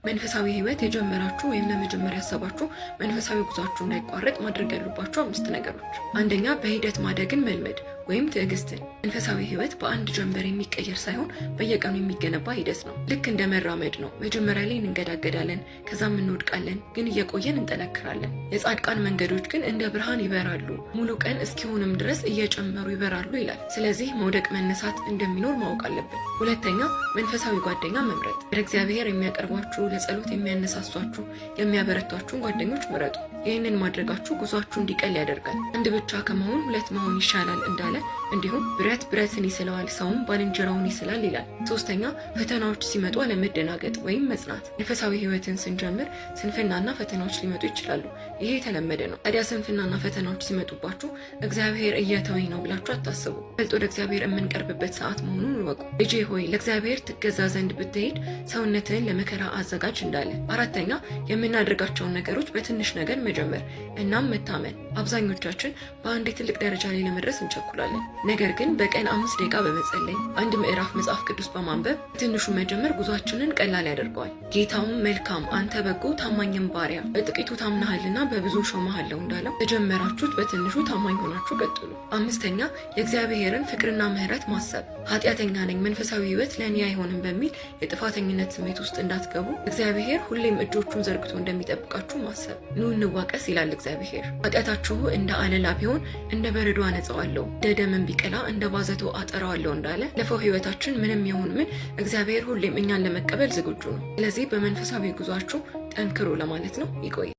መንፈሳዊ ህይወት የጀመራችሁ ወይም ለመጀመር ያሰባችሁ መንፈሳዊ ጉዟችሁ እንዳይቋረጥ ማድረግ ያሉባችሁ አምስት ነገሮች። አንደኛ፣ በሂደት ማደግን መልመድ ወይም ትዕግስትን። መንፈሳዊ ህይወት በአንድ ጀንበር የሚቀየር ሳይሆን በየቀኑ የሚገነባ ሂደት ነው። ልክ እንደ መራመድ ነው። መጀመሪያ ላይ እንገዳገዳለን፣ ከዛም እንወድቃለን፣ ግን እየቆየን እንጠነክራለን። የጻድቃን መንገዶች ግን እንደ ብርሃን ይበራሉ፣ ሙሉ ቀን እስኪሆንም ድረስ እየጨመሩ ይበራሉ ይላል። ስለዚህ መውደቅ መነሳት እንደሚኖር ማወቅ አለብን። ሁለተኛ፣ መንፈሳዊ ጓደኛ መምረጥ። ወደ እግዚአብሔር የሚያቀርቧችሁ፣ ለጸሎት የሚያነሳሷችሁ፣ የሚያበረቷችሁን ጓደኞች ምረጡ። ይህንን ማድረጋችሁ ጉዟችሁ እንዲቀል ያደርጋል። አንድ ብቻ ከመሆን ሁለት መሆን ይሻላል እንዳለ እንዲሁም ብረት ብረትን ይስለዋል፣ ሰውም ባልንጀራውን ይስላል ይላል። ሶስተኛ፣ ፈተናዎች ሲመጡ አለመደናገጥ ወይም መጽናት። መንፈሳዊ ህይወትን ስንጀምር ስንፍናና ፈተናዎች ሊመጡ ይችላሉ። ይሄ የተለመደ ነው። ታዲያ ስንፍናና ፈተናዎች ሲመጡባችሁ እግዚአብሔር እየተወኝ ነው ብላችሁ አታስቡ። በልጥ ወደ እግዚአብሔር የምንቀርብበት ሰዓት መሆኑን እወቁ። ልጄ ሆይ፣ ለእግዚአብሔር ትገዛ ዘንድ ብትሄድ ሰውነትህን ለመከራ አዘጋጅ እንዳለ። አራተኛ፣ የምናደርጋቸውን ነገሮች በትንሽ ነገር መጀመር እናም መታመን። አብዛኞቻችን በአንድ ትልቅ ደረጃ ላይ ለመድረስ እንቸኩላለን። ነገር ግን በቀን 5 ደቂቃ በመጸለይ፣ አንድ ምዕራፍ መጽሐፍ ቅዱስ በማንበብ በትንሹ መጀመር ጉዟችንን ቀላል ያደርገዋል። ጌታውም መልካም፣ አንተ በጎ ታማኝም ባሪያ፣ በጥቂቱ ታምነሃልና በብዙ ሾመሃለሁ እንዳለው በጀመራችሁት በትንሹ ታማኝ ሆናችሁ ቀጥሉ። አምስተኛ፣ የእግዚአብሔርን ፍቅርና ምሕረት ማሰብ። ኃጢአተኛ ነኝ፣ መንፈሳዊ ሕይወት ለእኔ አይሆንም በሚል የጥፋተኝነት ስሜት ውስጥ እንዳትገቡ እግዚአብሔር ሁሌም እጆቹን ዘርግቶ እንደሚጠብቃችሁ ማሰብ። ኑ እንዋቀስ ይላል እግዚአብሔር። ኃጢአታችሁ እንደ አለላ ቢሆን እንደ በረዶ አነጻዋለሁ፣ እንደ ደምም ቢቀላ እንደ ባዘቶ አጠራዋለሁ እንዳለ ለፈው ሕይወታችን ምንም ይሁን ምን እግዚአብሔር ሁሌም እኛን ለመቀበል ዝግጁ ነው። ስለዚህ በመንፈሳዊ ጉዟችሁ ጠንክሩ ለማለት ነው። ይቆይ።